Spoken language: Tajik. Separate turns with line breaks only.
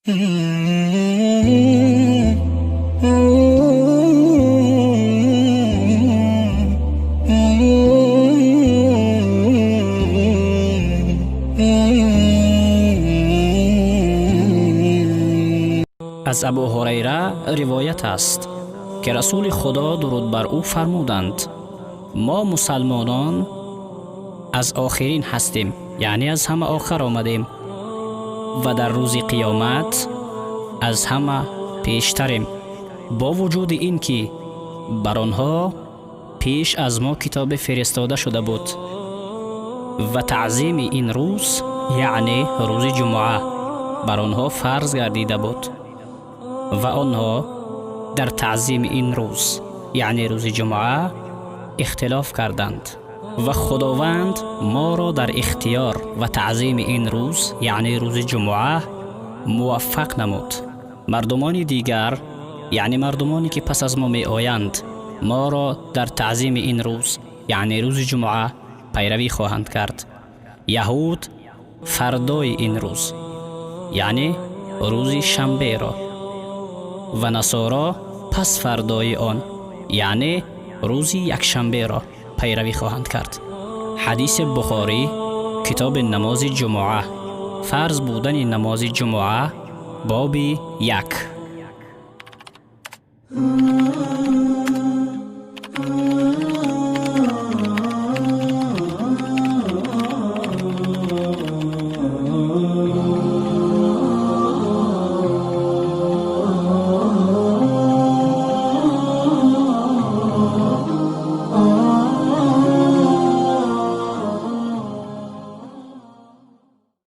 Аз Абу Ҳурайра ривоят аст, ки Расули Худо, дуруд бар ӯ, фармуданд: «Мо мусалмонон аз охирин ҳастем, яъне аз ҳама охир омадем ва дар рӯзи қиёмат аз ҳама пештарем, бо вуҷуди ин ки бар онҳо пеш аз мо китобе фиристода шуда буд ва таъзими ин рӯз, яъне рӯзи ҷумъа, бар онҳо фарз гардида буд ва онҳо дар таъзими ин рӯз, яъне рӯзи ҷумъа, ихтилоф карданд ва Худованд моро дар ихтиёр ва таъзими ин рӯз, яъне рӯзи ҷумъа, муваффақ намуд. Мардумони дигар, яъне мардумоне ки пас аз мо меоянд, моро дар таъзими ин рӯз, яъне рӯзи ҷумъа, пайравӣ хоҳанд кард. Яҳуд фардои ин рӯз, яъне рӯзи шанберо, ва насоро пас фардои он, яъне рӯзи якшанберо пайравӣ хоҳанд кард». Ҳадиси Бухорӣ, китоби намози ҷумъа, фарз будани намози ҷумъа, боби 1.